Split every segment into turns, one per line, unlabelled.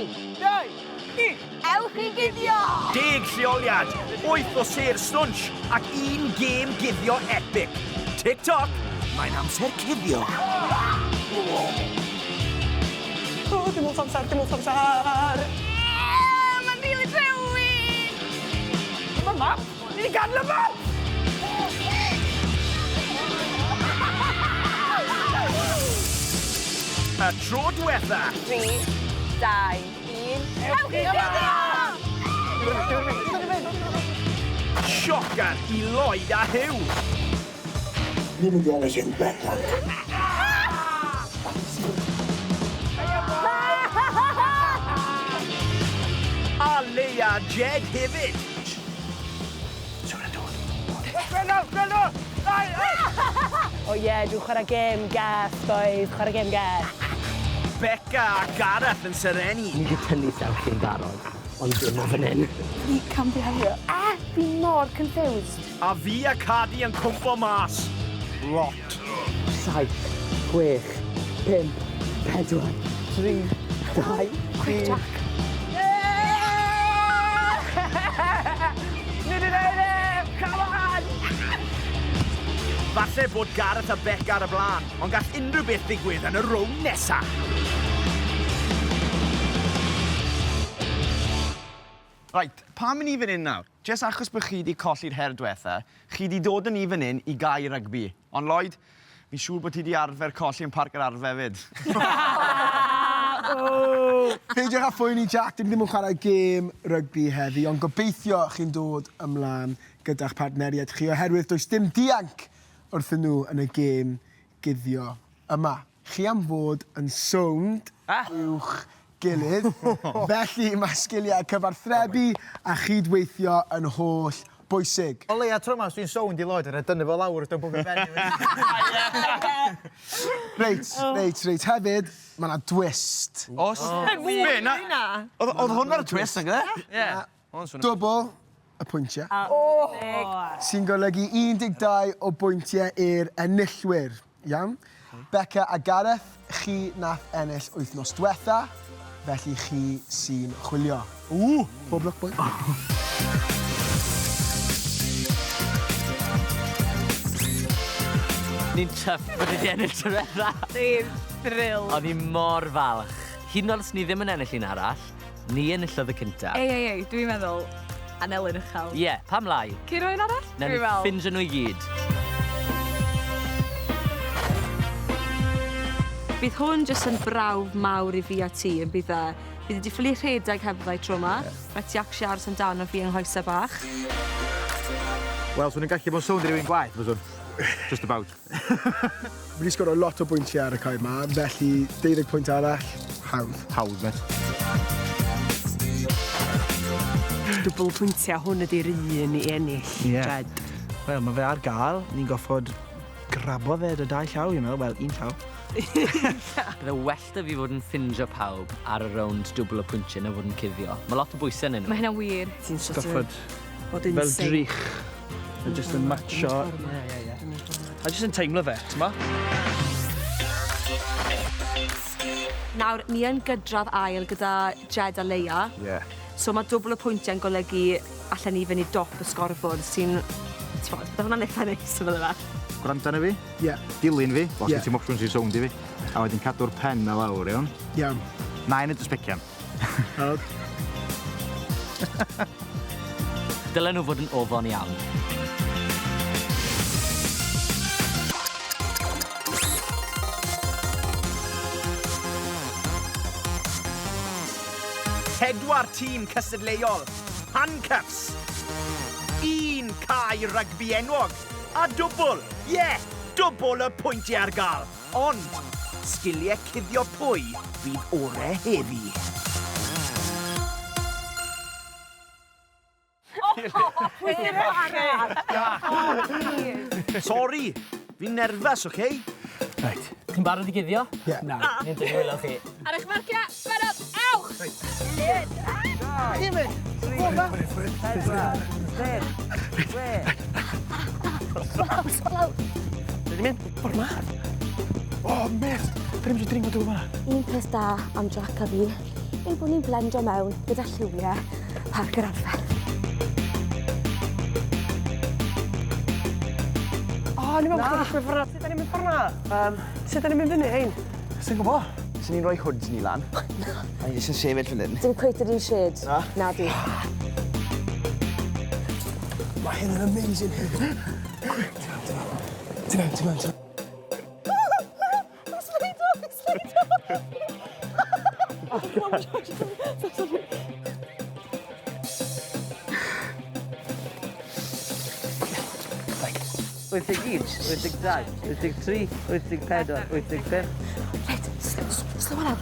2, 1. Ewch i guddio!
Deg lleoliad, wyth o sêr stwnsh ac un gêm guddio epic. Tick tock, mae'n amser cuddio.
O, dim lot o amser, dim lot o amser.
Mae'n rili drewi!
Mae map! Ni wedi gadw y map! Y tro diwetha.
3, 2, 1. Ewch i guddio!
Siocan i Lloyd a Huw.
Ni'n mynd i ennill yn bendant.
A Leia Jed hefyd.
O ie, dwi'n chwarae gêm gas, boys, chwarae gêm gas.
Beca a Gareth yn serennu.
Ni 'di tynnu selfie yn barod, ond dim o fan hyn.
Fi camfihafio. A fi mor confused.
A fi a Cadi yn cwmpo mas. Lot.
7, 6, 5, 4, 3, 2,
Quick
1.
Jack.
Ni 'di neud e! Come on!
Falle bod Gareth a Beca ar y blaen, ond gall unrhyw beth ddigwydd yn y rownd nesa.
Reit, pam 'yn ni fan 'yn nawr? Jyst achos bod chi 'di colli'r her dwetha, chi 'di dod â ni fan 'yn i gae rygbi. Ond Lloyd, fi'n siŵr bod ti 'di arfer colli yn Parc yr Arfe 'fyd.
Peidiwch â phoeni Jack, 'dyn ni ddim yn chwarae gêm rygbi heddi, ond gobeithio chi'n dod ymlaen gyda'ch partneriaid chi oherwydd does dim dianc wrthyn nhw yn y gêm guddio yma. Chi am fod yn sownd uwch gilydd, felly mae sgiliau cyfathrebu a chyd-weithio yn holl bwysig.
O leia tro 'ma os dwi'n sownd i Lloyd fedra i dynnu fo lawr os 'di o'n bwcio ben i fyny.
Reit, reit, reit. Hefyd, ma' 'na dwist.
O's? Be', na? O'dd o'dd hwnna'r twist nag o'dd e?
Ie.
Dwbl y pwyntiau. Sy'n golygu 12 o bwyntiau i'r enillwyr. Iawn? Beca a Gareth, chi nath ennill wythnos dwetha, felly chi sy'n chwilio. Ww! Pob lwc, bois.
Ni'n chuffed bod ni 'di ennill tro dwetha.
Ni'n thrilled.
O'n i mor falch. Hyd yn oed os ni ddim yn ennill un arall, Ni enillodd y cynta.
Ei, ei, ei, dwi'n meddwl anelyn uchel.
Ie, pam lai?
Curo un arall?
Newn ni ffindio nhw i gyd.
Bydd hwn jyst yn brawf mawr i fi a ti, yn bydd e? Bydd e 'di ffili rhedeg hebddai tro 'ma. Ie. Rhaid ti actually aros amdano fi yng nghoesau bach.
Wel, swn i'n gallu bod yn sownd i rywun gwaeth, fyswn. Just about.
Fi 'di sgoro lot o bwyntiau ar y cae 'ma, felly deuddeg pwynt arall, hawdd.
Hawdd, mêt.
Dwbl pwyntiau, hwn ydy'r un i ennill,
Ie.
Jed.
Wel, mae fe ar gael, ni'n goffod grabo fe 'da dau llaw, fi'n meddwl, wel, un llaw.
Bydde well 'da fi fod yn ffindio pawb ar y rownd dwbl y pwyntiau na fod yn cuddio. Mae lot o bwysau arnyn nhw.
Mae hynna'n wir.
Ti'n sort of
Goffod
bod in
fel
sync.
drych. Mae jyst yn matcho.
Ie, ie, ie.
A jyst yn teimlo fe, t'mo'?
Nawr, ni yn gydradd ail gyda Jed a Leia.
Ie.
So mae dwbl y pwyntiau'n golygu allen ni fynd i dop y sgorfwrdd sy'n... T'mod, bydde hwnna'n eitha neis yn bydde fe?
Gwrando arna fi.
Ie.
Dilyn fi. Os
Ie.
gen ti'm opsiwn sy'n sownd i fi. A wedyn cadw'r pen 'na lawr, iawn?
Iawn.
Na i neud y sbecian.
Barod?
Dylen nhw fod yn ofon iawn.
Pedwar tîm cystadleuol, handcuffs, un cae rygbi enwog, a dwbl, ie, yeah, dwbl y pwyntiau ar gael. Ond, sgiliau cuddio pwy fydd ore heddi? Sori, fi'n nerfus, oce?
Reit.
Chi'n barod i guddio?
Ie.
Na. Ni'n dod i wylo chi.
Ar eich marciau, barod, ewch!
Chi'n mynd? Dwi 'di mynd ffor 'ma.
O, mêt! 'Dan ni'm 'di dringo drw fan 'na.
Un peth da am Jack a fi ein bod ni'n blendo mewn gyda lliwiau Parc yr Arfer.
O, ni'n meddwl bod chdi'n ffordd Sut da ni'n mynd ffordd na? Sut da ni'n mynd fyny hein?
Sai'n gwbo. Swn ni'n rhoi hoods ni lan. A ni jyst yn sefyll fan hyn.
Dim cweit yr un shade.
Na.
Na di.
Mae hyn yn amazing. Ti'n mewn, ti'n mewn, ti'n mewn.
Sleido, sleido!
81, 82, 83, 84, 85.
Reit, slow lawr.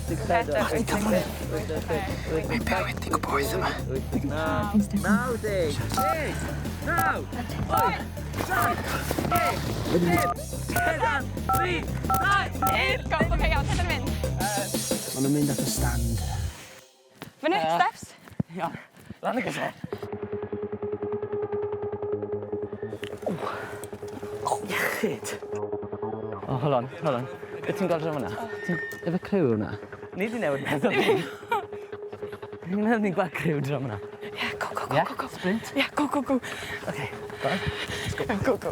84, 85, 86,
Mae Berwyn di gwybod yma.
89, 90, 9, 8, 7, 6, 5, 4, 3, 2,
1, go. Oce, iawn, lle da ni'n mynd?
Maen nhw'n mynd at y stand.
Fyny, steps.
Iawn, lan y grisiau. Iechyd. O, hold on, hold on. Beth ti'n gweld draw fan'na? Ti'n... Efe criw hwnna? Ni di newid meddwl ni. Ni'n meddwl ni'n gweld criw draw fan'na.
Yeah, go, go, go,
Yeah?
go, go.
Sprint?
Yeah, go, go, go.
Okay, barod?
Let's go. Go, go.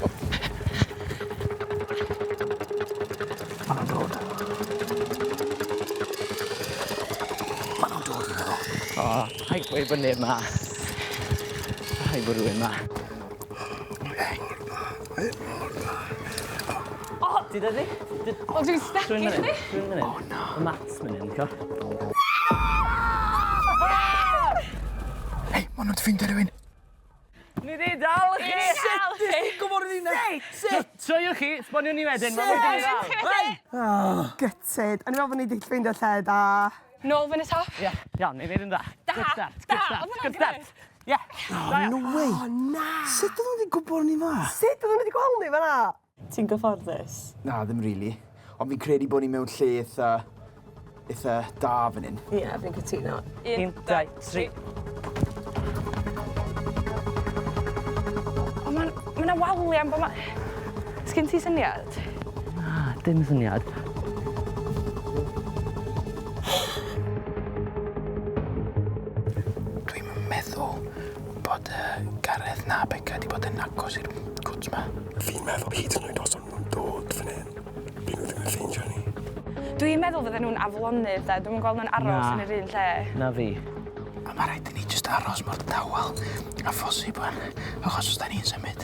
Maen nhw'n dod. Maen nhw'n dod, fi'n meddwl.
O, rhaid gweud bod neb ma. Rhaid bod rhywun ma. O! Ti da di?
O, dwi'n stuck i chdi.
Dwi'n mynd. Oh, no. Y mats mynd hyn, co.
Hei, maen nhw'n ffeindio rhywun.
Ni di dal chi!
Sut
Ti'n gwybod ni na? Sut?
Troiwch chi, sbonio ni wedyn. Mae'n mynd i ddal.
Gutted. O'n i'n meddwl bod ni wedi ffeindio lle da.
Nôl fyny top.
Ie, iawn, ni'n neud yn dda.
Da,
Good start,
da,
good start,
oedd hwnna'n
good start. Ie.
Oh, no way.
O, na.
Sut oedden nhw wedi gwybod ni fa?
Sut oedden nhw wedi gweld ni fan'na? Ti'n gyfforddus?
Na, ddim really. Ond fi'n credu bod ni mewn lle eitha da fan hyn.
Ie, yeah, fi'n cytuno.
1, 2, 3.
O, mae'n ma waliau am bod ma... Sgyn ti syniad?
Na, dim syniad.
Dwi'n meddwl bod Gareth na Beca wedi bod yn agos i'r cwt ma.
Fi'n meddwl hyd yn oed os o'n nhw'n dod fan hyn, byd nhw ddim yn ffeindio ni.
Dwi'n meddwl fydden nhw'n aflonydd, de. Dwi'n gweld nhw'n aros
Na.
yn yr un lle.
Na fi.
A mae rhaid i ni jyst aros mor dawel a phosib wan. Achos os da ni'n symud,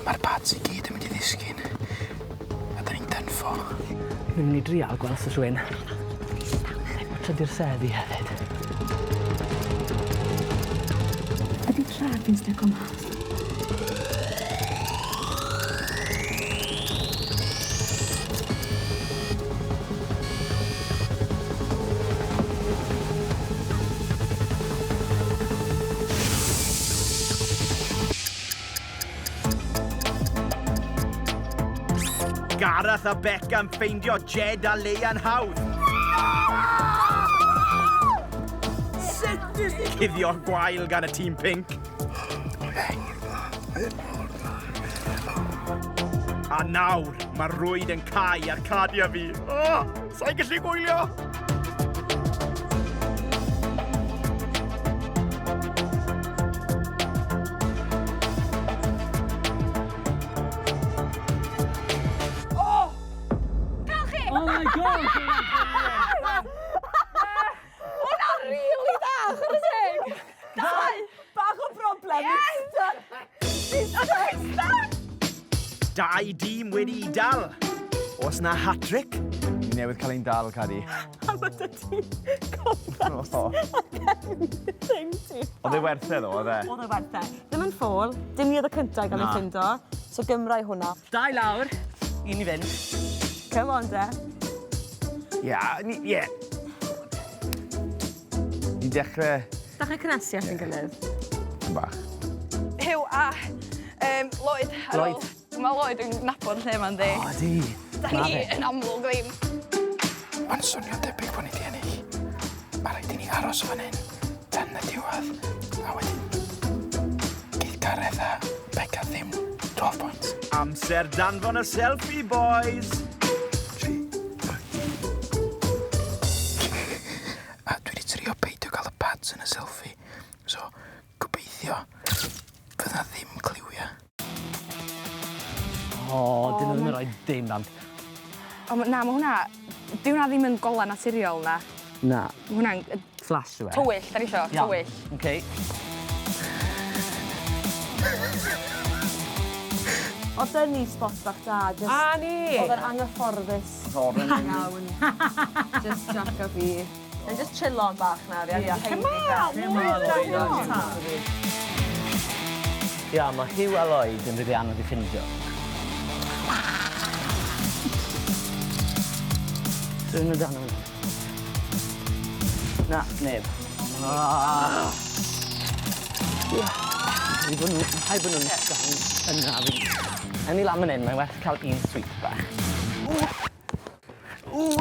mae'r pads i gyd yn mynd i ddisgyn. A da ni'n done for.
Fi'n mynd i drial gweld os oes rhywun. Trydy'r seddi hefyd.
Ydy traed fi'n stico mas?
Gareth a Beca yn ffeindio Jed a Leia'n hawdd.
Sut nes ti...
Cuddio gwael gan y tîm pink. A nawr, mae'r rwyd yn cau ar Cadi a fi. Oh, sa'n gallu gwylio!
Gael chi!
Oh my god!
Hwna'n rili da, chwarae teg! Dau!
Bach o broblem.
Yes! Stuck!
Dau dîm wedi i dal. Oes na hat-trick?
Ni newydd cael ein dal, Cadi.
A mae dy ti compass
O.
a cefn thing ti.
Oedd e werth e ddo, oedd e?
Oedd e werth e. Ddim yn ffôl, dim ni oedd y cyntaf i gael ei
Na.
ffindo, so gymra i hwnna.
Dau lawr, un i fynd.
Come on, de.
Ie, ni, ie. Ni'n dechrau
Dechrau cynnesu at ein gilydd.
yn bach.
Huw a Lloyd. ar ôl.
Lloyd.
Mae Lloyd yn nabod lle ma'n di.
O, di.
Da ni yn amlwg ddim.
Mae'n swnio'n debyg bod ni wedi ennill. Mae rhaid i ni aros fan hyn tan y diwedd. A wedyn, geith Gareth a Beca ddim 12 points.
Amser danfon y selfie, boys!
3, 2,
Dim ramp.
O, na, mae hwnna... Di hwnna ddim yn gola naturiol, na.
Na.
Mae hwnna'n...
Flash yw e.
Tywyll, da ni isio, tywyll.
Oce.
Oedd dyn ni spot bach da, just...
A ni!
Oedd yn anghyfforddus.
Oren.
Iawn. Just Jack a fi. Yn just chillon bach nawr, ie.
Come on!
Come on! Ia, mae Huw a Lloyd yn rili anodd i ffindio. Dwi'n nhw dan yma. Na, neb. Ah. Rhaid bod nhw, rhaid bod nhw'n dan yna fi. Ewn ni lan fan hyn, mae'n werth cael un sweep bach. Ww!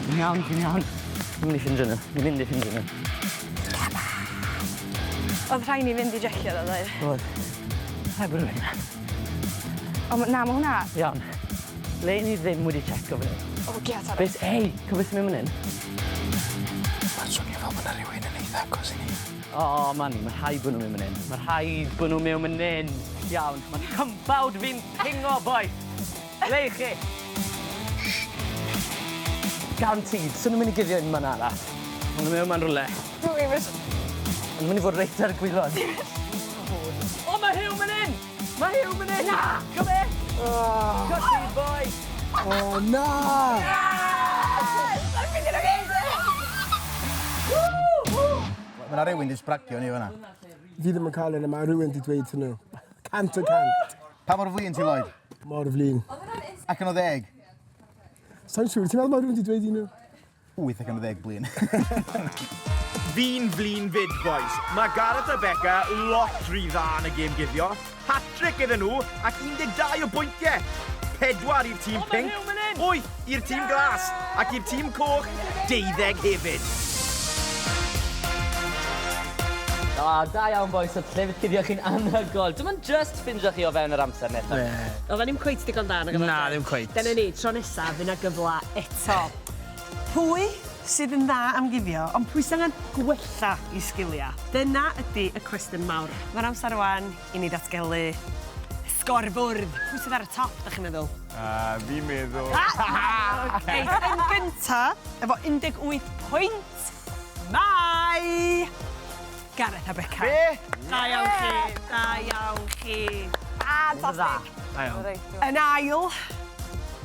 Fi'n iawn, fi'n iawn. Fi'n mynd i ffindio nhw, fi'n mynd i ffindio nhw.
Oedd rhaid ni fynd i jecio ddo, ddoedd?
Oedd. Rhaid bod nhw'n yna.
O, na, mae hwnna...
Iawn. Le ni ddim wedi checo fan hyn.
O, giat arall.
Beth, ei, cofio beth sy'n mynd fan hyn?
Mae'n swnio fel bod 'na rhywun yn eitha agos i ni.
O, man, mae rhaid bod nhw'n mynd fan hyn. Mae rhaid bod nhw'n mynd fan hyn. Iawn, mae cymbawd fi'n pingo, boi. Le i chi? Guaranteed, swn nhw'n mynd i guddio unman arall. Maen nhw'n mewn ma'n rhywle.
Dwi'n mynd...
Maen nhw'n mynd i fod reit ar y gwylod. O, mae Huw fan hyn! Mae Huw fan hyn! Na! Come here! Oh. Good boy!
O, na!
Mae yna rhywun wedi sbragio ni fan'na.
Fi ddim yn cael un yma, rhywun wedi dweud hwnnw. 100%.
Pa mor flin ti, Lloyd?
Mor flin.
Ac yn o ddeg?
Sa'n siŵr, ti'n meddwl mae rhywun wedi dweud i nhw?
8 ac yn o ddeg blin.
Fi'n flin fyd, boys. Mae Gareth a Beca lot rhy dda yn y gêm guddio. Hat-trick iddyn nhw ac 12 o bwyntiau. 4 i'r tîm pinc, 8 i'r tîm glas ac i'r tîm coch, 12 hefyd.
O, da iawn, boys. Oedd llefydd cuddio chi'n anhygoel. Dim ond just ffindio chi o fewn yr amser nesaf.
Oedden ni'm cweit digon da, nag oedd?
Na, ddim cweit.
Dyna ni, tro nesaf, fydd 'na gyfle eto. Pwy sydd yn dda am guddio, ond pwy sy'n angen gwella i sgiliau? Dyna ydy y cwestiwn mawr. Mae'r amser rwan i ni ddatgelu sgorfwrdd. Pwy sydd ar y top, da chi'n meddwl?
Fi'n meddwl...
Reit, yn gynta, efo 18 pwynt, mae Gareth a Beca.
Be?
Da iawn chi, da iawn chi.
Fantastic.
Da iawn.
Yn ail,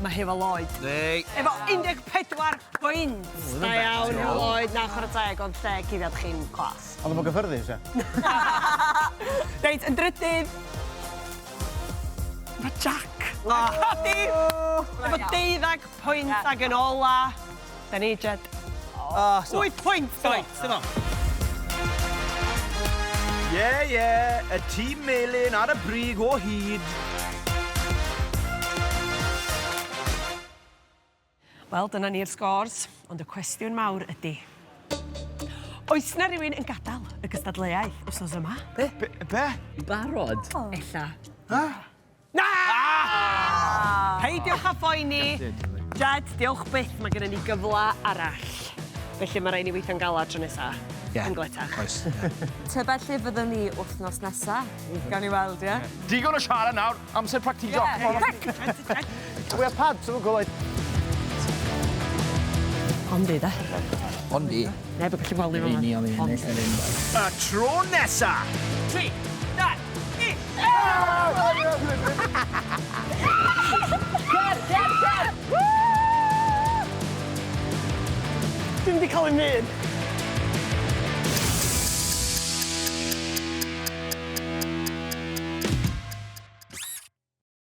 mae Huw a Lloyd.
Nei.
Efo 14 pwynt. Da iawn, Huw a Lloyd, na chwarae teg, ond lle cuddiad chi'n clas.
Oedd o'n gyffyrddus, e?
Reit, yn drydydd, mae Jack. A Cadi, efo 12 pwynt ac yn ola. Da ni, Jed. 8 pwynt, boys.
Ie, ie, y tîm melyn ar y brig o hyd.
Wel, dyna ni'r scores, ond y cwestiwn mawr ydy... Oes na rhywun yn gadael y gystadleuaeth wythnos yma?
Be? Be?
Barod?
Ella. Na! Peidiwch â phoeni. Jed, diolch byth, mae gennym ni gyfle arall. Felly mae rhaid ni weithio'n galad tro nesa.
Ie.
Yn gletach.
Oes.
Tybed lle fyddwn ni wythnos nesa? Gawn ni weld, ie?
Digon o siarad nawr, amser practiso.
We have pads, so we'll go like...
Ond i, de.
Ond i.
Neb yn gallu gweld i fan
Ni o'n i ennill yr un.
Y tro nesa.
3, 2, 1.
Cer, cer, cer!
Dwi'm 'di cael 'im un.